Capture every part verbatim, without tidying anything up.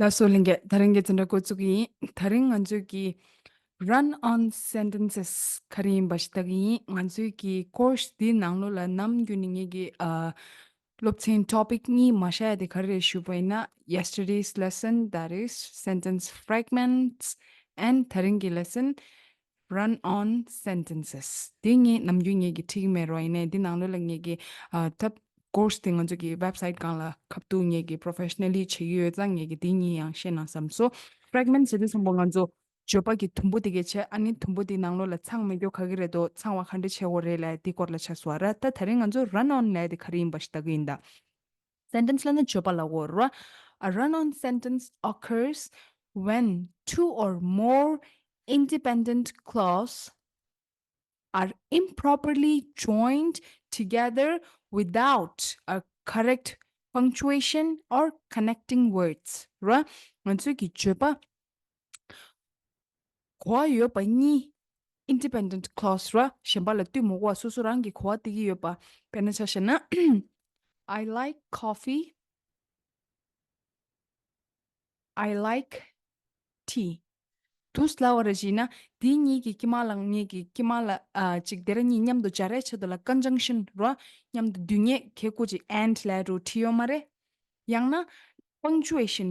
ལགས་སོ་ལྷན་རྒྱས། ད་རིང་གི་འཛིན་གྲྭ་འགོ་བཙུགས་ཀྱི་ཡིན། ད་རིང་ང་ཚོས་ཀྱི་run-on sentences ག་རེ་ཡིན་པ་ཞིག་ལྟ་གི་ཡིན། ང་ཚོས་ཀྱི་course འདིའི་ནང་ལོགས་ལ་ནམ་རྒྱུན་ནས་ངེད་ཀྱི་ཨ་སློབ་ཚན་topic གཉིས་མ་བཤད་ཡ་དེ་ག་རེ་རེད་ཞུས་པ་ཡིན་ན། Yesterday's lesson, that is sentence fragments, and ད་རིང་གི་lesson, run-on sentences. དེ་ངས་ནམ་རྒྱུན་ངེད་ཀྱི་ཁྲིད་ཀྱི་མེད་རོགས། ཡིན་ནའི་འདི་ནང་ལོགས་ལ་ངེད་ཀྱི་ཨ་ད་course དེ་ང་ཚོ་གི་website སྒང་ལ་ཁ་ཐུག་ངེད་ཀྱི་professionally བྱེད་ཀྱི་ཡོད་ཙང་། ངེད་ཀྱི་དེ་གཉིས་ཡང་བཤད་ན་བསམ་སོང་། Fragments ཟེར་དུས་ཙམ་པ་ང་ཚོ་བརྗོད་པ་གི་དུམ་བུ་དེ་གས་བྱས། ཨ་ནི་དུམ་བུ་དེ་ནང་ལོགས་ལ་ཚང་མེད་རྒྱུ་ག་གི་རེད་དོ། ཚང་བ་ག་འདྲ་བྱེད་དགོས་རེད་ལབ་དེ་སྐོར་ལ་ཆགས་སོང་བ་ར། ད་ད་རིང་ང་ཚོ་run-on ལབ་དེ་ག་རེ་ཡིན་པ་ཞིག་ལྟ་གི་ཡིན་ད། Sentence ལབ་ན་བརྗོད་པ་ལབ་དགོས་ར། A run-on sentence occurs when two or more independent clause are improperly joined together without a correct punctuation or connecting words ར། ང་ཚོས་ཀྱི་བརྗོད་པ་གོ་བ་ཡོད་པ་གཉིས། Independent clause ར། གཞན་པ་ལ་ལྟོས་མ་དགོས་པ་སོ་སོ་རང་གི་གོ་བ་སྟེར་གྱི་ཡོད་པ། དཔེར་ན་ཆ་བཞག་ན། I like coffee. I like tea. དུས་ལ་བར་བྱས་ན་དེ་གཉིས་ཀྱི་དཀྱིལ་མ་ལ་ངེད་ཀྱི་དཀྱིལ་མ་ལ་ཨ་ཅིག་དེ་ར་གཉིས་མཉམ་དུ་སྦྱར་ཡའི་ཆེད་དུ་ལ་conjunction ར། མཉམ་དུ་བསྡུ་ཉེས་གལ་ཀུ་ཅིག་and ལབ་འགྲོ་བྲིས་ཡོད་མ་རེད། ཡང་ན་punctuation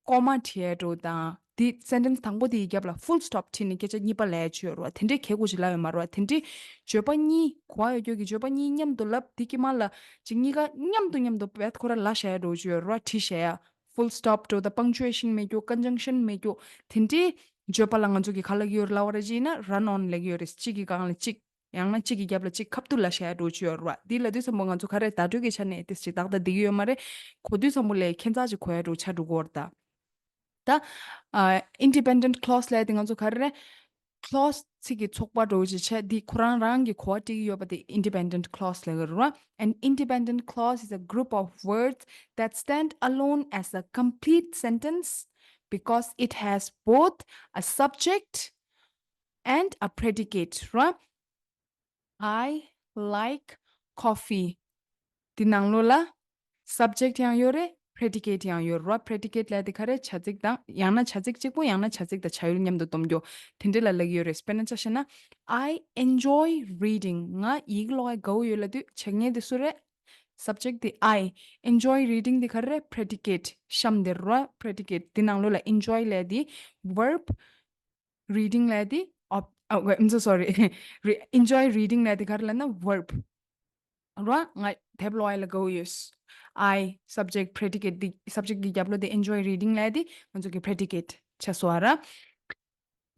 ཀོ་མ་བྲིས་ཡའི་འགྲོ་དང་། དེ་sentence དང་པོ་དེའི་རྒྱབ་ལ་full stop བྲིས་ནས་སྐད་ཆ་གཉིས་པ་ལབ་ཡ་ཅིག་ཡོད་ར། དེ་འདྲའི་གལ་ཀུ་ཅིག་ལབ་ཡོད་མ་རེད་བ། དེ་འདྲའི་བརྗོད་པ་གཉིས་གོ་བ་ཡོད་རྒྱུ་གི་བརྗོད་པ་གཉིས་མཉམ་དུ་ལབ། དེ་དཀྱིལ་མ་ལ་ཅིག་གཉིས་ཀ་མཉམ་དུ་མཉམ་དུ་བེད་ཁོ་ར་ལབ་བཞག་ཡ་འགྲོ་ཅིག་ཡོད་ར། བྲིས་བཞག་ཡ། Full stop འགྲོ་དང་punctuation མེད་རྒྱུ། Conjunction མེད་རྒྱུ། དེ་འདྲའི་བརྗོད་པ་ལ་ང་ཚོ་གི་ག་ལབ་ཀྱི་ཡོད་རེད་ལབ་པ་ར་ཅིག་ཡིན་ན་run on ལབ་ཀྱི་ཡོད་རེད། གཅིག་གི་སྒང་ལ་གཅིག་ཡང་ན་གཅིག་གི་རྒྱབ་ལ་གཅིག་ཁ་ཐུག་ལབ་བཞག་ཡ་འགྲོ་ཅིག་ཡོད་རེད་བ། འདི་ལབ་དུས་ཙམ་པ་ང་ཚོ་ག་རེ་བརྡ་སྤྲོད་ཀྱི་ཆ་ནས་ཏོག་ཙམ་ཞིག་ཏག་ཏག་བསྡད་ཀྱི་ཡོད་མ་རེད། གོ་དུས་ཙམ་པ་ལ་ཁྱད་མཚར་ཅིག་གོ་ཡ་འགྲོ་ཆགས་འགྲོ་གི་ཡོད་རེད་ད། ད་ཨ་independent clause ལབ་ཡ་དེ་ང་ཚོ་ག་རེ་རེད། Clause ཚིག་གི་ཚོགས་པ་འདྲ་བོ་ཅིག་བྱས། འདི་ཁོ་རང་རང་གི་གོ་བ་སྤྲད་ཀྱི་ཡོད་པ་དེ་independent clause ལབ་ཀྱི་རེད་བ། An independent clause is a group of words that stand alone as a complete sentence because it has both a subject and a predicate ར། I like coffee. དེ་ནང་ལོགས་ལ་subject ཡང་ཡོད་རེད། predicate ཡང་ཡོད་རེད་བ། predicate ལབ་དེ་ག་རེ། བྱ་ཚིག་དང་། ཡང་ན་བྱ་ཚིག་གཅིག་པོ། ཡང་ན་བྱ་ཚིག་དང་བྱ་ཡུལ་མཉམ་དུ་སྡོམ་རྒྱུ། དེ་འདྲ་ལ་ལབ་ཀྱི་ཡོད་རེད། དཔེར་ན་ཆ་བཞག་ན། I enjoy reading. ང་ཡིག་ཀློག་ཡ་དགའ་བོ་ཡོད་ལབ་དུས་བྱེད་མཁན་དེ་སུ་རེད། Subject དེ་I. Enjoy reading དེ་ག་རེ་རེད། predicate གཤམ་དེ་རེད་བ། predicate དེ་ནང་ལོགས་ལ་enjoy ལབ་དེ་verb, reading ལབ་དེ་ob- ཨ། I'm so sorry. Re- enjoy reading ལབ་དེ་ག་རེ་ལབ་ན་verb རེད་བ། ང་དེབ་ཀློག་ཡ་ལ་དགའ་བོ་ཡོད། I subject predicate དེ། subject གི་རྒྱབ་ལོགས་དེ་enjoy reading ལབ་དེ་ང་ཚོ་གི་predicate ཆགས་སོང་བ་ར།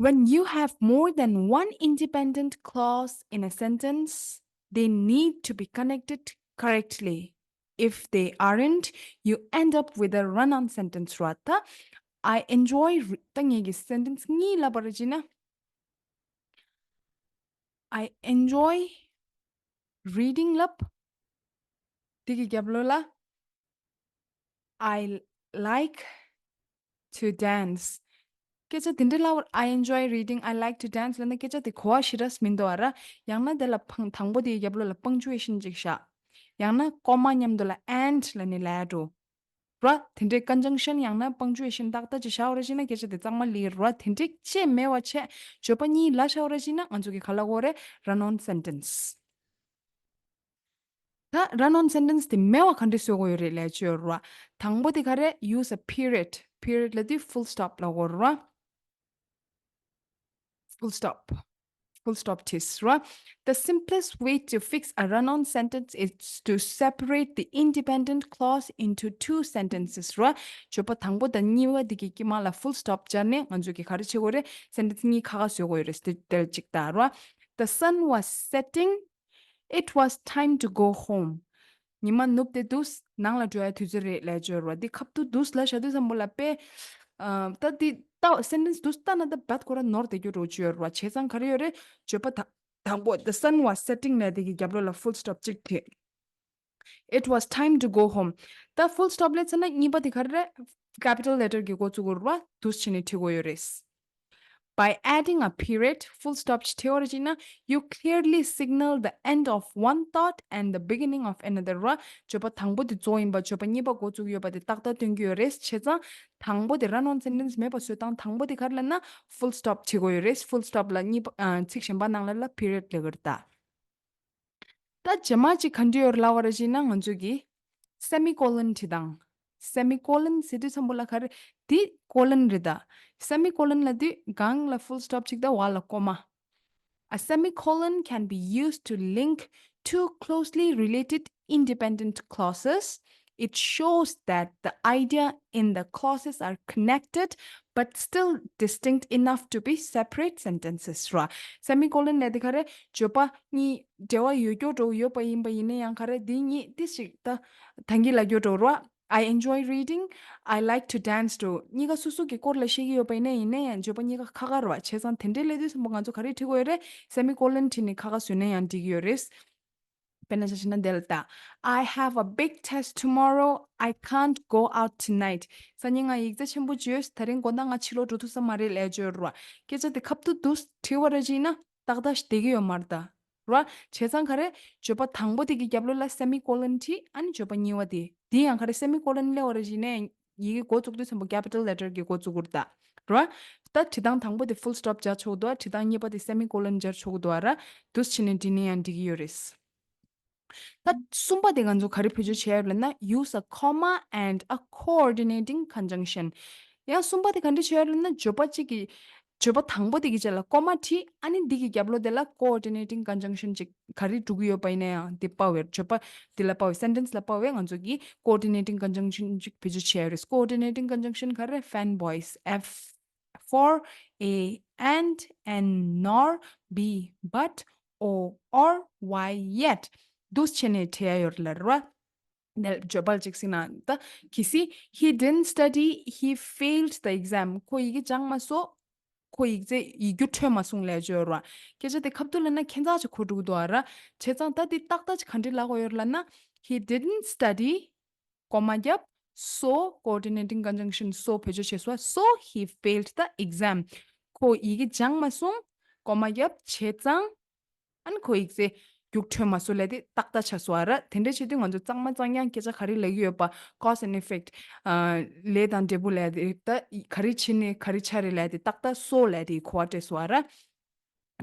When you have more than one independent clause in a sentence, they need to be connected correctly. If they aren't, you end up with a run-on sentence ར། ད་I enjoy re- ད་ངེད་ཀྱི་sentence གཉིས་ལབ་པ་ར་བྱས་ན། I enjoy reading ལབ། དེ་གི་རྒྱབ་ལོགས་ལ། I like to dance. སྐད་ཆ་དེ་འདྲ་ལབ། I enjoy reading, I like to dance ལབ་ན་སྐད་ཆ་དེ་གོ་བ་ཞེ་དྲག་མི་འདུག་བ་ར། ཡང་ན་དེ་ལ་ཕང་དང་པོ་དེའི་རྒྱབ་ལོགས་ལ་punctuation ཅིག་བཞག་ཡང་ན་ཀོ་མ་མཉམ་དུ་ལ་and ལབ་ནས་ལབ་འགྲོ་ར། དེ་འདྲའི་conjunction ཡང་ན་punctuation ཏག་ཏག་ཅིག་བཞག་པ་ར་བྱས་ན་སྐད་ཆ་དེ་གཙང་མ་ལེགས་ར། དེ་འདྲའི་ཅིག་མེད་པ་བྱས་བརྗོད་པ་གཉིས་ལབ་བཞག་པ་ར་བྱས་ན་ང་ཚོ་གི་ག་ལབ་དགོས་རེད། run-on sentence. ད་run-on sentence དེ་མེད་པ་ག་འདྲ་བཟོ་དགོས་ཡོད་རེད་ལབ་ཅིག་ཡོད་རེད་བ། དང་པོ་དེ་ག་རེ། Use a period. period ལབ་དུས་full stop ལབ་དགོས་རེད་བ། full stop. full stop བྲིས་ར། The simplest way to fix a run-on sentence is to separate the independent clause into two sentences ར། བརྗོད་པ་དང་པོ་དང་གཉིས་པ་དེ་གི་དཀྱིལ་མ་ལ་full stop སྦྱར་ནས་ང་ཚོ་གི་ག་རེ་བྱེད་དགོས་རེད། sentence གཉིས་ཁ་ཁ་བཟོ་དགོས་ཡོད་རེད། དེ་དེར་གཅིག་ད་ར། The sun was setting. It was time to go home. ཉི་མ་ནུབ་སྟེ་འདུག་ནང་ལ་འགྲོ་ཡ་དུས་ཚོད་རེད་ལབ་ཅིག་ཡོད་རེད་བ། འདི་ཁ་ཐུག་འདུག་ལབ་བཞག་དུས་ཙམ་པ་ལ་དཔེ། ཨ། ད་འདི་ད་sentence འདུག་ལྟ་ན་ད་བད་ཁོ་ར་ནོར་བསྡད་རྒྱུ་འདྲ་བོ་ཅིག་ཡོད་རེད་བ། བྱས་ཙང་ག་རེ་ཡོད་རེད། བརྗོད་པ་ད་དང་པོ། The sun was setting ལབ་དེ་གི་རྒྱབ་ལོགས་ལ་full stop གཅིག་བྲིས། It was time to go home. ད་full stop ལབ་ཚར་ན་གཉིས་པ་དེ་ག་རེ་རེད། capital letter གི་འགོ་བཙུགས་དགོས་རེད་བ། འདུག་བྱས་ནས་བྲིས་དགོས་ཡོད་རེད། By adding a period, full stop ཅིག་བྲིས་པ་རེད་ཅེ་ན། You clearly signal the end of one thought and the beginning of another. ར། བརྗོད་པ་དང་པོ་དེ་རྫོགས་ཡིན་པ། བརྗོད་པ་གཉིས་པ་འགོ་བཙུགས་ཡོད་པ་དེ་ཏག་ཏག་སྟོན་གྱི་ཡོད་རེད། བྱས་ཙང་དང་པོ་དེ་run on sentence མེད་པ་བཟོ་སྟངས་དང་པོ་དེ་ག་རེ་ལབ་ན། full stop བྲིས་དགོས་ཡོད་རེད། full stop ལ་གཉིས་པ་ཨ། ཚིག་གཞན་པ་ནང་ལ་ལ་period ལབ་ཀྱི་རེད་ད། ད་རྗེས་མ་ཅིག་ག་འདྲ་ཡོད་རེད་ལབ་པ་རེད་ཅེ་ན། ང་ཚོ་གི་semicolon བྲིས་དང་། semicolon ཟེར་དུས་ཙམ་པོ་ལ་ག་རེ། འདི་colon རེད་ད། semicolon ལབ་དུས་སྒང་ལ་full stop ཅིག་དང་འོག་ལ་ཀོ་མ། A semicolon can be used to link two closely related independent clauses. It shows that the idea in the clauses are connected but still distinct enough to be separate sentences. ར། semicolon ལབ་དེ་ག་རེ། བརྗོད་པ་གཉིས་འབྲེལ་བ་ཡོད་སྐྱོ་འགྲོ་ཡོད་པ་ཡིན་པ་ཡིན་ན་ཡང་ག་རེ། འདི་གཉིས་ཏི་ཞིག་ད་ཐང་གི་ལ་སྐྱོ་འགྲོ་ར། I enjoy reading. I like to dance too. གཉིས་ཀ་སོ་སོ་གི་སྐོར་ལ་བཤད་ཀྱི་ཡོད་པ་ཡིན་ན་ཡིན་ན་ཡང་བརྗོད་པ་གཉིས་ཀ་ཁ་ཁ་ར། བྱས་ཙང་དེ་འདྲའི་སླེབས་དུས་ཙམ་པ་ང་ཚོ་ག་རེ་བྲིས་དགོས་ཡོད་རེད། semicolon བྲིས་ནས་ཁ་ཁ་བཟོས་ན་ཡང་འགྲིག་གི་ཡོད་རེད། དཔེར་ན་ཆ་བཞག་ན་འདི་ལ་ལྟ། I have a big test tomorrow. I can't go out tonight. སང་ཉིན་ང་ཡིག་ཚད་ཆེན་པོ་ཅིག་ཡོད། དེ་རིང་དགོང་དག་ང་ཕྱི་ལོགས་འགྲོ་ཐུབ་ས་མ་རེད་ལབ་ཀྱི་ཡོད་རེད་བ། སྐད་ཆ་དེ་ཁ་ཐུག་ཏུ་བྲིས་པ་རེད་ཅེ་ན་ཏག་ཏག་ཞིག་བསྡད་ཀྱི་ཡོད་མ་རེད་ད། ར། བྱས་ཙང་ག་རེ། བརྗོད་པ་དང་པོ་དེ་གི་རྒྱབ་ལོགས་ལ་semicolon བྲིས། ཨ་ནི་བརྗོད་པ་གཉིས་པ་དེ། དེ་ཡང་ག་རེ། semicolon སླེབས་པ་རེད་ཅེ་ན་ཡིག་གི་འགོ་བཙུགས་དུས་ཙམ་པ་capital letter གི་འགོ་བཙུགས་ཀྱི་རེད་ད། ར། ད་བྲིས་སྟངས་དང་པོ་དེ་full stop སྦྱར་ཆོག་གི་འདུག་བ། བྲིས་སྟངས་གཉིས་པ་དེ་semicolon སྦྱར་ཆོག་གི་འདུག་བ་ར། འདུག་སེ་བྱས་ནས་བྲིས་ན་ཡང་འགྲིག་གི་ཡོད་རེད། ད་གསུམ་པ་དེ་ང་ཚོ་ག་རེ་བེད་སྤྱོད་བྱས་ཡོད་ལབ་ན། Use a comma and a coordinating conjunction. ཡང་གསུམ་པ་དེ་ག་འདྲ་བྱས་ཡོད་ལབ་ན། བརྗོད་པ་གཅིག་གི་བརྗོད་པ་དང་པོ་དེ་གི་རྗེས་ལ་ཀོ་མ་བྲིས། ཨ་ནི་འདི་གི་རྒྱབ་ལོགས་དེ་ལ་coordinating conjunction ཅིག་ག་རེ་འབྲི་གི་ཡོད་པ་ཡིན་ན་ཡང་དེ་དཔའ་བའི་བརྗོད་པ་དེ་ལ་དཔའ་བའི་sentence ལ་དཔའ་བའི་ང་ཚོ་གིས་coordinating conjunction ཅིག་བེད་སྤྱོད་བྱས་ཡོད་རེད། coordinating conjunction ག་རེ། Fan boys. F for a and, and nor, be but, or or, why yet. འདུག་སེ་བྱས་ནས་བྲིས་ཡ་ཡོད་རེད་ལབ་རེད་བ། ནས་བརྗོད་པ་ཅིག་ཟེར་ན་ད་གལ་སྲིད། He didn't study, he failed the exam. ཁོ་ཡི་གེ་སྦྱངས་མ་སོང་། ཁོ་ཡིག་ཚད་ཡིག་རྒྱུགས་འཕྲོད་མ་སོང་ལབ་ཀྱི་ཡོད་རེད་བ། སྐད་ཆ་དེ་ཁ་ཐུག་ལབ་ན་ཁྱད་མཚར་ཅིག་གོ་འགྲོ་གི་འདུག་ཨ་ར། བྱས་ཙང་ད་དེ་ཏག་ཏག་ཅིག་ག་འདྲ་ལབ་དགོས་ཡོད་རེད་ལབ་ན། He didn't study, ཀོ་མ་བརྒྱབ། So, coordinating conjunction so བེད་སྤྱོད་བྱས་སོང་། So he failed the exam. ཁོ་ཡི་གེ་སྦྱངས་མ་སོང་། ཀོ་མ་བརྒྱབ། བྱས་ཙང་། ཨ་ནི་ཁོ་ཡིག་ཚད་རྒྱུགས་འཕྲོད་མ་སོང་ལབ་དེ་ཏག་ཏག་ཆགས་སོང་ཨ་ར། དེ་འདྲ་བྱེད་དུས་ང་ཚོ་གཙང་མ་གཙང་རྐྱང་སྐད་ཆ་ག་རེ་ལབ་ཀྱི་ཡོད་པ། Cause and effect. ཨ། ལས་དང་འབྲས་བུ་ལབ་དེ་ད་ག་རེ་བྱས་ནས་ག་རེ་ཆགས་རེད་ལབ་དེ་ཏག་ཏག་so ལབ་དེ་གོ་བ་སྤྲད་སོང་ཨ་ར།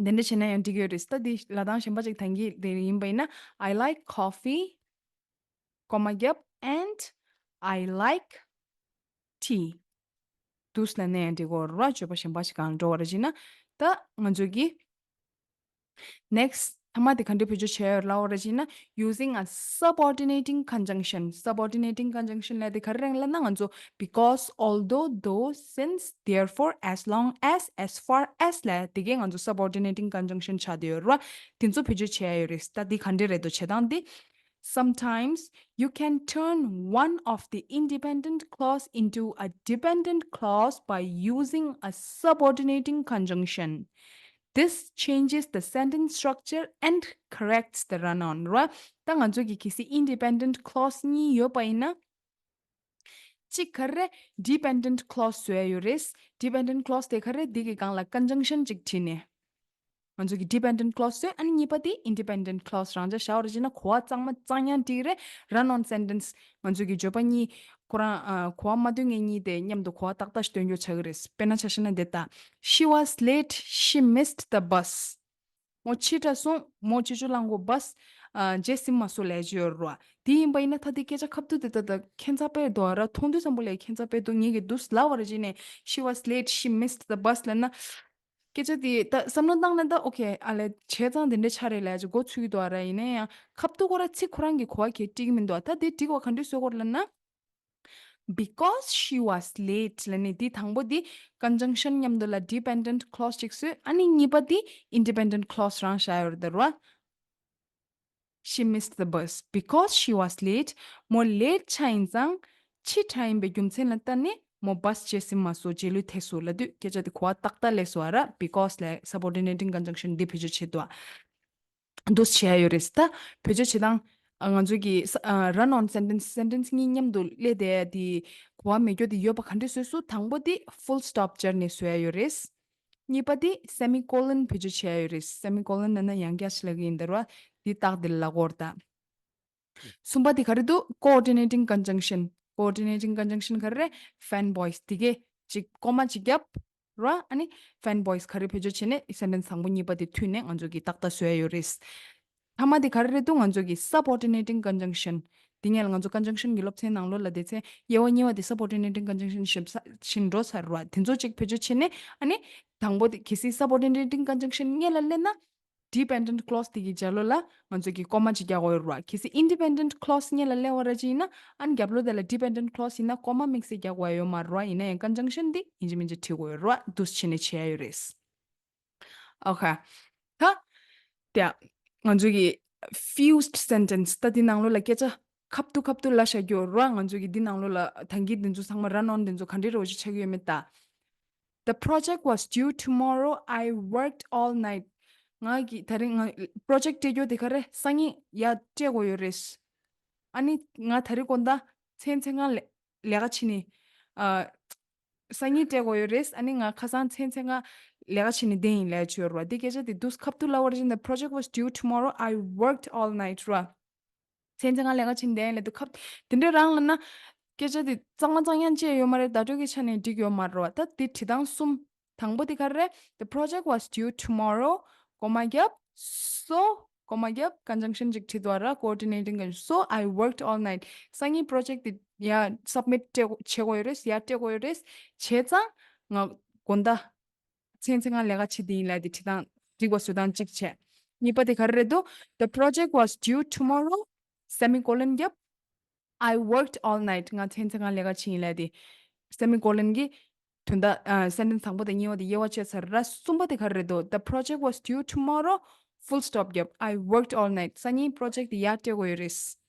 དེ་འདྲ་བྱས་ན་ཡང་འགྲིག་གི་ཡོད་རེད། ད་དེ་ལབ་སྟངས་གཞན་པ་ཅིག་ད་གིན་དེ་ཡིན་པ་ཡིན་ན། I like coffee, ཀོ་མ་བརྒྱབ། And I like tea. འདུག་སེ་ལབ་ན་ཡང་འགྲིག་གི་རེད་བ། བརྗོད་པ་གཞན་པ་ཞིག་སྒང་འགྲོ་བ་རེད་ཅེ་ན། ད་ང་ཚོ་གི་next མཐའ་མ་དེ་ག་འདྲ་བེད་སྤྱོད་བྱས་ཡོད་ལབ་པ་རེད་ཅེ་ན། Using a subordinating conjunction. Subordinating conjunction ལབ་དེ་ག་རེ་རེད་ལབ་ན། ང་ཚོ་because, although, though, since, therefore, as long as, as far as ལབ་དེ་གས་ང་ཚོ་subordinating conjunction ཆགས་བསྡད་ཡོད་རེད་བ། དེ་ཚོ་བེད་སྤྱོད་བྱས་ཡོད་རེད། ད་འདི་ག་འདྲ་རེད་འདུག་བྱེད་སྟངས་འདི། Sometimes you can turn one of the independent clause into a dependent clause by using a subordinating conjunction. This changes the sentence structure and corrects the run-on ར། ད་ང་ཚོ་གི་གལ་སྲིད་independent clause གཉིས་ཡོད་པ་ཡིན་ན། གཅིག་ག་རེ། dependent clause བཟོ་ཡ་ཡོད་རེད། dependent clause དེ་ག་རེ། འདི་གི་སྒང་ལ་conjunction གཅིག་བྲིས་ནས། ང་ཚོ་གི་dependent clause བཟོས། ཨ་ནི་གཉིས་པ་དེ་independent clause རང་འཇགས་བཞག་པ་རེད་ཅེ་ན་གོ་བ་གཙང་མ་གཙང་རྐྱང་འགྲིག་རེད། run-on sentence ང་ཚོ་གི་བརྗོད་པ་གཉིས་ཁོ་རང་ཨ། གོ་བ་མ་འདོན་མཁན་གཉིས་དེ་མཉམ་དུ་གོ་བ་ཏག་ཏག་ཞིག་འདོན་རྒྱུ་ཆགས་ཀྱི་རེད། དཔེར་ན་ཆ་བཞག་ན་འདི་ལྟ། She was late, she missed the bus. མོ་ཕྱི་དྲགས་སོང་། མོ་ཅོ་ཅོ་ལང་གོ་bus ཨ། རྗེས་ཟིན་མ་སོང་ལབ་ཀྱི་ཡོད་རེད་བ། དེ་ཡིན་པ་ཡིན་ན་ད་དེ་སྐད་ཆ་ཁ་ཐུག་དེ་ད་ད་ཁྱད་མཚར་དཔེ་འདུག་ཨ་ར། མཐོང་དུས་ཙམ་པོ་ལས་ཁྱད་མཚར་དཔེ་འདུག་ངེད་ཀྱིས་འདུག་སེ་ལབ་པ་རེད་ཅེ་ན། She was late, she missed the bus ལབ་ན། སྐད་ཆ་དེ་ད་བསམ་བློ་བཏང་ན་ད་okay ཨ་ལས་བྱས་ཙང་དེ་འདྲ་ཆགས་རེད་ལབ་ཅིག་མགོ་ཚོད་ཀྱི་འདུག་ཨ་ར། ཡིན་ན་ཡང་ཁ་ཐུག་ཁོ་ར་ཚིག་ཁོ་རང་གི་གོ་བ་གས་འགྲིག་གི་མི་འདུག་ཨ། ད་དེ་འགྲིག་པ་ག་འདྲ་བཟོ་དགོས་རེད་ལབ་ན། Because she was late ལབ་ནས་དེ་དང་པོ་དེ་conjunction མཉམ་དུ་ལ་dependent clause ཅིག་བཟོས། ཨ་ནི་གཉིས་པ་དེ་independent clause རང་བཞག་ཡོད་རེད་ད་ར། She missed the bus because she was late. མོ་late ཆགས་ཡིན་ཙང་ཕྱི་དྲགས་ཡིན་པའི་རྒྱུ་མཚན་ལ་བལྟས་ནས་མོ་bus རྗེས་ཟིན་མ་སོང་། རྗེས་ལུས་ཐེབས་སོང་ལབ་དུས་སྐད་ཆ་དེ་གོ་བ་ཏག་ཏག་སླེབས་སོང་ཨ་ར། Because ལབ་subordinating conjunction འདི་བེད་སྤྱོད་བྱེད་དུས་འདུག་སེ་བྱས་ཡོད་རེད། ད་བེད་སྤྱོད་བྱེད་སྟངས་ང་ཚོ་གི་ས་ཨ། run-on sentence sentence གཉིས་མཉམ་དུ་སླེབས་བསྡད་ཡ་དེ་གོ་བ་མེད་རྒྱུ་དེ་ཡོད་པ་ག་འདྲ་བཟོས་སོང་། དང་པོ་དེ་full stop སྦྱར་ནས་བཟོ་ཡ་ཡོད་རེད། གཉིས་པ་དེ་semicolon བེད་སྤྱོད་བྱས་ཡོད་རེད། semicolon ལབ་ན་ཡང་བསྐྱར་ཞིག་ལབ་ཀྱི་ཡིན་ད་ར་བ། དེ་རྟགས་དེ་ལ་གོ་ར་ད། གསུམ་པ་དེ་ག་རེ་འདུག coordinating conjunction. coordinating conjunction ག་རེ་རེད། fanboys དེ་གས་ཅིག་ཀོ་མ་ཅིག་བརྒྱབ་ར། ཨ་ནི་fanboys ག་རེ་བེད་སྤྱོད་བྱས་ནས་sentence དང་པོ་གཉིས་པ་དེ་མཐུད་ནས་ང་ཚོ་གིས་ཏག་ཏག་བཟོས་ཡོད་རེད། མཐའ་མ་དེ་ག་རེ་རེད་འདུག་ང་ཚོ་གི་subordinating conjunction. དེ་སྔོན་ལ་ང་ཚོ་conjunction གི་སློབ་ཚན་ནང་ལོགས་ལ་སྡེ་ཚན་དབྱེ་བ་གཉིས་པ་དེ་subordinating conjunction ཞིག་ས་ཞིག་འགྲོ་ཚར་བ། དེ་ཚོ་གཅིག་བེད་སྤྱོད་བྱས་ནས་ཨ་ནི་དང་པོ་དེ་གལ་སྲིད་subordinating conjunction སྔོན་ལ་སླེབས་ན་dependent clause དེ་གི་རྒྱབ་ལོགས་ལ་ང་ཚོ་གི་ཀོ་མ་གཅིག་རྒྱག་དགོས་རེད་བ། གལ་སྲིད་independent clause སྔོན་ལ་སླེབས་པ་ར་ཅིག་ཡིན་ན་ཨ་ནི་རྒྱབ་ལོགས་དེ་ལ་dependent clause ཡིན་ན་ཀོ་མ་དམིགས་བསལ་རྒྱག་དགོས་ཡོད་མ་རེད་བ། ཡིན་ན་ཡང་conjunction དེ་ཡིན་གཅིག་མིན་གཅིག་བྲིས་དགོས་རེད་བ། འདུག་སེ་བྱས་ནས་བྱེད་ཡ་ཡོད་རེད། Okay. ད་དེ་ང་ཚོ་གི་fused sentence ད་འདི་ནང་ལོགས་ལ་སྐད་ཆ་ཁབ་ཏུ་ཁབ་ཏུ་ལབ་བཞག་རྒྱུ་ར། ང་ཚོ་གི་འདི་ནང་ལོགས་ལ་ད་གིན་འདི་ཚོ་ཚང་མ་run on འདི་ཚོ་ག་འདྲའི་རོ་ཞིག་ཆགས་ཀྱི་ཡོད་མེད་ད། The project was due tomorrow. I worked all night. ང་གི་ད་རིང་ང་project སྤྲད་རྒྱུ་དེ་ག་རེ་སང་ཉིན་ཡར་སྤྲད་དགོས་ཡོད་རེད། ཨ་ནི་ང་ད་རིང་དགོང་དག་མཚན་མཚན་ང་ལས་ལས་ཀ་བྱས་ནས་ཨ། སང་ཉིན་སྤྲད་དགོས་ཡོད་རེད། ཨ་ནི་ང་ཁ་སང་མཚན་མཚན་ང་ལས་ཀ་བྱས་ནས་བསྡད་ཡིན་ལབ་ཡ་ཅིག་ཡོད་རེད་བ། འདི་སྐད་ཆ་དེ་འདུག་སེ་ཁབ་ཏུ་ལབ་པ་རེད། The project was due tomorrow. I worked all night ར། མཚན་མཚན་ང་ལས་ཀ་བྱས་ནས་བསྡད་ཡིན་ལབ་དུས་ཁབ་དེ་འདྲ་རང་ལབ་ན་སྐད་ཆ་དེ་གཙང་མ་གཙང་རྐྱང་བྱས་ཡོད་མ་རེད། བརྡ་སྤྲོད་ཀྱི་ཆ་ནས་འགྲིག་ཡོད་མ་རེད་བ། ད་དེ་བྲིས་སྟངས་གསུམ། དང་པོ་དེ་ག་རེ་རེད། The project was due tomorrow. ཀོ་མ་བརྒྱབ། So ཀོ་མ་བརྒྱབ། conjunction ཅིག་བྲིས་འདུག་ར། coordinating conjunction. So I worked all night. སང་ཉིན་project དེ་ཡ་submit སྤྲད་དགོས་བྱེད་དགོས་ཡོད་རེད། ཡར་སྤྲད་དགོས་ཡོད་རེད། བྱས་ཙང་ང་དགོང་དག་མཚན་མཚན་ང་ལས་ཀ་བྱེད་དེ་ཡིན་ལབ་དེ་བྲིས་སྟངས་འགྲིག་པ་བཟོ་སྟངས་གཅིག་བྱས། གཉིས་པ་དེ་ག་རེ་རེད་འདུག The project was due tomorrow. semicolon བརྒྱབ། I worked all night. ང་མཚན་མཚན་ང་ལས་ཀ་བྱས་ཡིན་ལབ་དེ། semicolon གི་དོན་དག་ཨ། sentence དང་པོ་དང་གཉིས་པ་དེ་དབྱེ་བ་ཕྱེ་ཚར་ར། གསུམ་པ་དེ་ག་རེ་རེད་འདུག The project was due tomorrow. full stop བརྒྱབ། I worked all night. སང་ཉིན་project དེ་ཡར་སྤྲད་དགོས་ཡོད་རེད།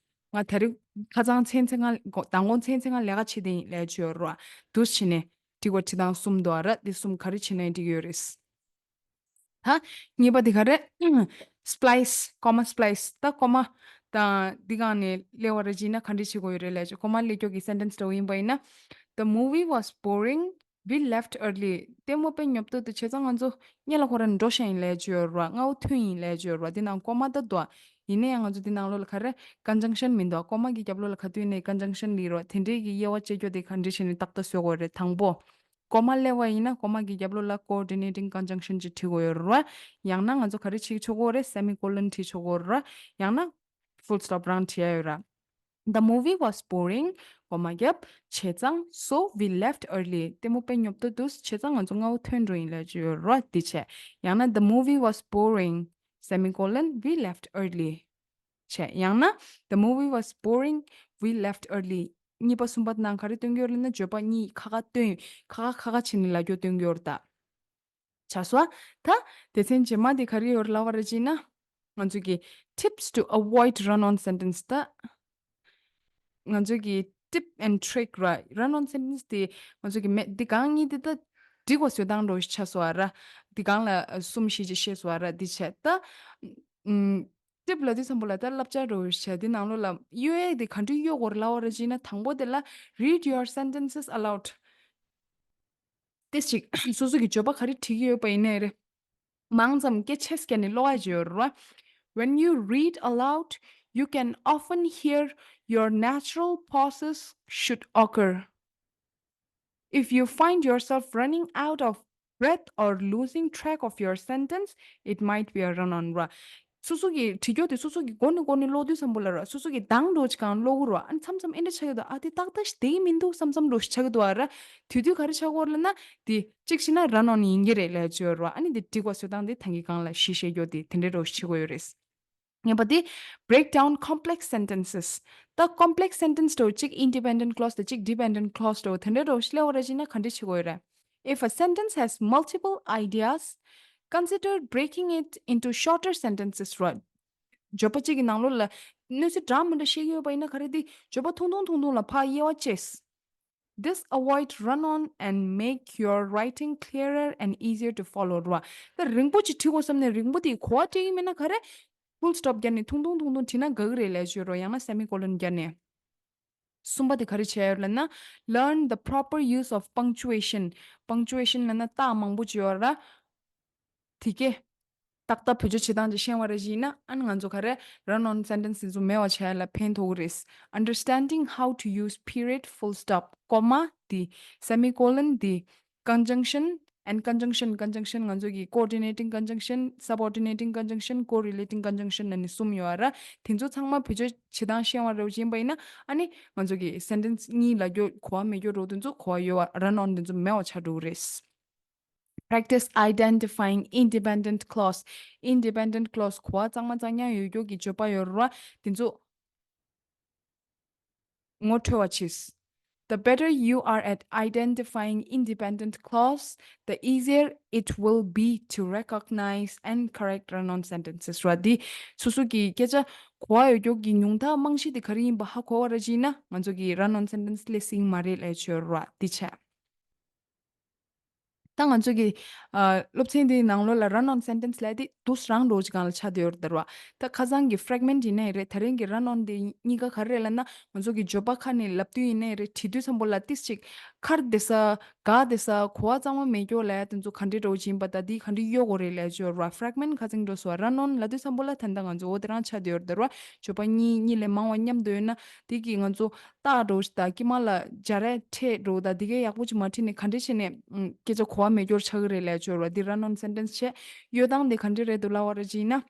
ང་ད་རིང་ཁ་སང་མཚན་མཚན་ང་མདང་དགོང་མཚན་མཚན་ང་ལས་ཀ་བྱེད་དེ་ཡིན་ལབ་ཡ་ཅིག་ཡོད་ར། འདུག་སེ་བྱས་ནས་འགྲིག་པ་བྲིས་སྟངས་གསུམ་འདུག་ར། དེ་གསུམ་ག་རེ་བྱས་ན་ཡང་འགྲིག་གི་ཡོད་རེད། ད་གཉིས་པ་དེ་ག་རེ། splice ཀོ་མ་splice ད་ཀོ་མ་དང་འདི་སྒང་ནས་སླེབས་པ་ར་ཅིག་ཡིན་ན་ག་འདྲ་བྱེད་དགོས་ཡོད་རེད་ལབ་ཡ་ཅིག་ཀོ་མ་སླེབས་ཀྱོག་གི་sentence འདྲ་བོ་ཡིན་པ་ཡིན་ན། The movie was boring. We left early. ལྟད་མོ་དཔེ་ཉོབ་ཏོག་ཏོ་བྱས་ཙང་ང་ཚོ་སྔོན་ལ་ཁོ་རང་འགྲོ་ཤག་ཡིན་ལབ་ཡ་ཅིག་ཡོད་ར། སྔ་པོ་ཐོན་ཡིན་ལབ་ཡ་ཅིག་ཡོད་ར། འདི་ནང་ཀོ་མ་ད་འདུག་ཡིན་ན་ཡང་ང་ཚོ་འདི་ནང་ལོགས་ལ་ག་རེ་conjunction མི་འདུག་ཀོ་མ་གི་རྒྱབ་ལོགས་ལ་ག་དུས་ནས་conjunction སླེབས་ར། དེ་འདྲའི་གི་དབྱེ་བ་ཕྱེ་རྒྱུ་དེ་ག་འདྲ་བྱས་ནས་ཏག་ཏག་བཟོ་དགོས་རེད། དང་པོ། ཀོ་མ་སླེབས་པ་ཡིན་ན་ཀོ་མ་གི་རྒྱབ་ལོགས་ལ་coordinating conjunction ཅིག་བྲིས་དགོས་ཡོད་རེད་བ། ཡང་ན་ང་ཚོ་ག་རེ་བྲིས་ཆོག་གི་རེད། semicolon བྲིས་ཆོག་གི་རེད་བ། ཡང་ན་full stop རང་བྲིས་ཡ་ཡོད་ར། The movie was boring. ཀོ་མ་བརྒྱབ། བྱས་ཙང་so we left early. ལྟད་མོ་དཔེ་ཉོབ་ཏོག་འདུག་བྱས་ཙང་ང་ཚོ་སྔ་པོ་ཐོན་འགྲོ་ཡིན་ལབ་ཀྱི་ཡོད་རེད་བ། འདི་བྱས། ཡང་ན་the movie was boring. semicolon we left early. བྱས། ཡང་ན་the movie was boring. we left early. གཉིས་པ་གསུམ་པ་ནང་ག་རེ་སྟོན་གྱི་ཡོད་རེད་ན་བརྗོད་པ་གཉིས་ཁ་ཁ་སྟོན། ཁ་ཁ་ཁ་ཁ་བྱས་ནས་ལབ་རྒྱུ་སྟོན་གྱི་ཡོད་རེད་ད། བྱས་སོང་ད། སྡེ་ཚན་རྗེས་མ་དེ་ག་རེ་ཡོད་རེད་ལབ་པ་ར་ཅིག་ཡིན་ན། ང་ཚོ་གི་tips to avoid run on sentence ད། ང་ཚོ་གི་tip and trick ར། run on sentence དེ་ང་ཚོ་གི་མེད་འདི་གང་གཉིས་དེ་ད་འགྲིག་པ་བཟོ་སྟངས་འདྲ་བོ་ཞིག་ཆགས་སོང་བ་ར། འདི་གང་ལ་གསུམ་བཞི་ཅིག་བཤད་སོང་བ་ར། འདི་བྱས་ད། ཨུམ། tip ལབ་དུས་ཙམ་པ་ལ་ད་བསླབ་བྱ་འདྲ་བོ་ཞིག་བྱས། འདི་ནང་ལོགས་ལ་གཡོ་ཡས་དེ་ག་འདྲ་གཡོ་དགོས་རེད་ལབ་པ་ར་ཅིག་ཡིན་ན། དང་པོ་དེ་ལ་read your sentences aloud. ཏེ་ཅིག་སོ་སོ་གི་བརྗོད་པ་ག་རེ་བྲིས་ཀྱི་ཡོད་པ་ཡིན་ནའི་རེད། མང་ཙམ་སྐད་ཆེ་བརྒྱབ་ནས་ཀློག་ཡ་ཅིག་ཡོད་རེད་བ། When you read aloud, you can often hear your natural pauses should occur. If you find yourself running out of breath or losing track of your sentence, it might be a run on ར། སོ་སོ་གི་བྲིས་རྒྱུ་དེ་སོ་སོ་གི་མགོ་ནས་མགོ་ནས་ཀློག་དུས་ཙམ་པ་ལ་ར། སོ་སོ་གི་གདངས་འདྲ་བོ་ཅིག་གང་ཀློག་གི་ར། ཨ་ནི་མཚམས་མཚམས་ཨེ་འདྲ་ཆགས་ཀྱི་འདུག་ཨ་དེ་ཏག་ཏག་ཞིག་བསྡད་ཀྱི་མི་འདུག་བསམ་བསམ་འདྲ་བོ་ཞིག་ཆགས་ཀྱི་འདུག་ཨ་ར། དེ་དུས་ག་རེ་ཆགས་ཀྱི་ཡོད་རེད་ལབ་ན། དེ་གཅིག་བྱས་ན་run on ཡིན་གྱི་རེད་ལབ་ཡ་ཅིག་ཡོད་ར། ཨ་ནི་དེ་འགྲིག་པ་བཟོ་སྟངས་དེ་ད་གིན་སྒང་ལ་བཞི་བཤད་རྒྱུ་དེ་དེ་འདྲའི་འདྲ་བོ་ཞིག་བྱེད་དགོས་ཡོད་རེད། གཉིས་པ་དེ་break down complex sentences. ད་complex sentence འདྲ་བོ་གཅིག་independent clause དང་གཅིག་dependent clause འདྲ་བོ་དེ་འདྲའི་འདྲ་བོ་ཞིག་སླེབས་པ་ར་ཅིག་ཡིན་ན་ག་འདྲ་བྱེད་དགོས་ཡོད་རེད། If a sentence has multiple ideas, consider breaking it into shorter sentences ར། བརྗོད་པ་གཅིག་གི་ནང་ལོགས་ལ་གནས་ཚུལ་འདྲ་མི་འདྲ་བཤད་ཀྱི་ཡོད་པ་ཡིན་ན་ག་རེ་དེ་བརྗོད་པ་ཐུང་ཐུང་ཐུང་ཐུང་ལ་ཕར་དབྱེ་བ་ཕྱེས། This avoid run on and make your writing clearer and easier to follow ར། ད་རིང་པོ་ཅིག་བྲིས་དགོས་བསམ་ནས་རིང་པོ་དེ་གོ་བ་སྤྲད་ཀྱི་མེད་ན་ག་རེ། full stop བརྒྱབ་ནས་ཐུང་ཐུང་ཐུང་ཐུང་བྲིས་ན་དགའ་གི་རེད་ལབ་ཡ་ཅིག་ཡོད་ར། ཡང་ན་semicolon བརྒྱབ་ནས། གསུམ་པ་དེ་ག་རེ་བྱས་ཡོད་ལབ་ན། Learn the proper use of punctuation. punctuation ལབ་ན་རྟགས་མང་པོ་ཅིག་ཡོད་ར། དེ་གས་ཏག་ཏག་བེད་སྤྱོད་བྱེད་སྟངས་ཅིག་ཤེས་པ་རེད་བཞིན་ན། ཨ་ནི་ང་ཚོ་ག་རེ་run-on sentence དེ་ཚོ་མེད་པ་བྱས་ལ་ཕན་ཐོགས་ཀྱི་རེད། Understanding how to use period, full stop, comma དེ་semicolon དེ་conjunction and conjunction, conjunction ང་ཚོ་གི་coordinating conjunction, subordinating conjunction, correlating conjunction ཨ་ནི་གསུམ་ཡོད་ར། དེ་ཚོ་ཚང་མ་བེད་སྤྱོད་བྱེད་སྟངས་ཤེས་པ་རེད་བཞིན་པ་ཡིན་ན། ཨ་ནི་ང་ཚོ་གི་sentence གཉིས་ལ་འགྱོ་གོ་བ་མེད་འགྱོ་རོགས་དེ་ཚོ་གོ་བ་ཡོད་པ། Run-on དེ་ཚོ་མེད་པ་ཆགས་འགྲོ་གི་རེད། Practice identifying independent clause. Independent clause གོ་བ་གཙང་མ་གཙང་རྐྱང་ཡོད་རྒྱུ་གི་བརྗོད་པ་ཡོད་རེད་བ། དེ་ཚོ་ངོ་འཕྲོད་པ་བྱེད། The better you are at identifying independent clause, the easier it will be to recognize and correct run-on sentences ར། འདི་སོ་སོ་གི་སྐད་ཆ་གོ་བ་ཡོད་རྒྱུ་གི་ཉུང་མཐའ་རྨང་གཞི་དེ་ག་རེ་ཡིན་པ་ཧ་གོ་བ་ར་བྱས་ན། ང་ཚོ་གི་run-on sentence སླེབས་སྲིད་མ་རེད་ལབ་ཡ་ཡོད་རེད་བ། འདི་བྱས། ད་ང་ཚོ་གི་ཨ་སློབ་ཚན་འདིའི་ནང་ལོགས་ལ་run-on sentence ལབ་དེ་དུས་རང་འགྲོ་གཅིག་སྒང་ལ་ཆགས་བསྡད་ཡོད་རེད་ད་ར་བ། ད་ཁ་སང་གི་fragment ཡིན་ནའི་རེད། དེ་རིང་གི་run-on དེ་གཉིས་ཀ་ག་རེ་རེད་ལབ་ན། ང་ཚོ་གི་བརྗོད་པ་ཁ་ནས་ལབ་དུས་ཡིན་ནའི་རེད། བྲིས་དུས་ཙམ་པོ་ལ་ཏིས་ཅིག་ཁར་བསྡད་ས་འགག་བསྡད་ས་གོ་བ་གཙང་མ་མེད་རྒྱུ་ལབ་ཡ་དེ་ཚོ་ག་འདྲས་འགྲོ་གཅིག་ཡིན་པ། ད་འདི་ག་འདྲས་གཡོ་དགོས་རེད་ལབ་ཡ་ཡོད་ར་བ། fragment ཁ་སང་འགྲོ་སོང་བ། run-on ལབ་དུས་ཙམ་པོ་ལ་ད་ལྟ་ང་ཚོ་འོ་དེ་རང་ཆགས་བསྡད་ཡོད་རེད་ད་ར་བ། བརྗོད་པ་གཉིས་གཉིས་ལས་མང་བ་མཉམ་དུ་ཡོད་ན། དེ་གི་ང་ཚོ་རྟགས་འགྲོ་ཞིག་དང་དཀྱིལ་མ་ལ་སྦྱར་ཡ་ཕྲད་འགྲོ་དང་། དེ་གས་ཡག་པོ་ཅིག་མ་བྲིས་ནས་ག་འདྲས་བྱས་ནས་ཨུམ་སྐད་ཆ་གོ་བ་མེད་རྒྱུར་ཆགས་ཀྱི་རེད་ལབ་ཡ་ཡོད་ར་བ། འདི་run-on sentence བྱས། གཡོ་སྟངས་དེ་ག་འདྲས་རེད་འདུག་ལབ་པ་ར་བྱས་ན།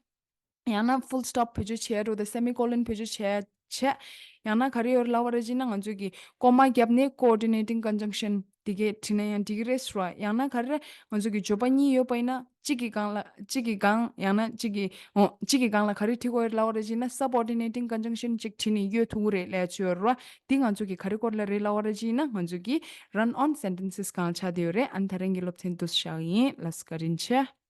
ཡང་ན་full stop བེད་སྤྱོད་བྱས་འགྲོ་དང་semicolon བེད་སྤྱོད་བྱས་བྱས། ཡང་ན་ག་རེ་ཡོད་རེད་ལབ་པ་ར་བྱས་ན། ང་ཚོ་གི་comma བརྒྱབ་ནས་coordinating conjunction དེ་གས་བྲིས་ན་ཡང་འགྲིག་གི་རེད་ཟེར་བ། ཡང་ན་ག་རེ་རེད། ང་ཚོ་གི་བརྗོད་པ་གཉིས་ཡོད་པ་ཡིན་ན། གཅིག་གི་སྒང་ལ་གཅིག་གི་སྒང་། ཡང་ན་གཅིག་གི་འོ་གཅིག་གི་སྒང་ལ་ག་རེ་བྲིས་དགོས་ཡོད་ལབ་པ་ར་བྱས་ན། subordinating conjunction གཅིག་བྲིས་ནས་གཡོལ་ཐུབ་ཀྱི་རེད་ལབ་ཡ་ཡོད་ར་བ། འདི་ང་ཚོ་གི་ག་རེ་སྐོར་ལ་རེད་ལབ་པ་ར་བྱས་ན། ང་ཚོ་གི་run-on sentences སྒང་ཆགས་བསྡད་ཡོད་རེད། ཨ་ནི་ད་རིང་གི་སློབ་ཚན་འདི་འདྲས་བཞག་ཡིན། ལགས་སོ། བཀའ་དྲིན་ཆེ།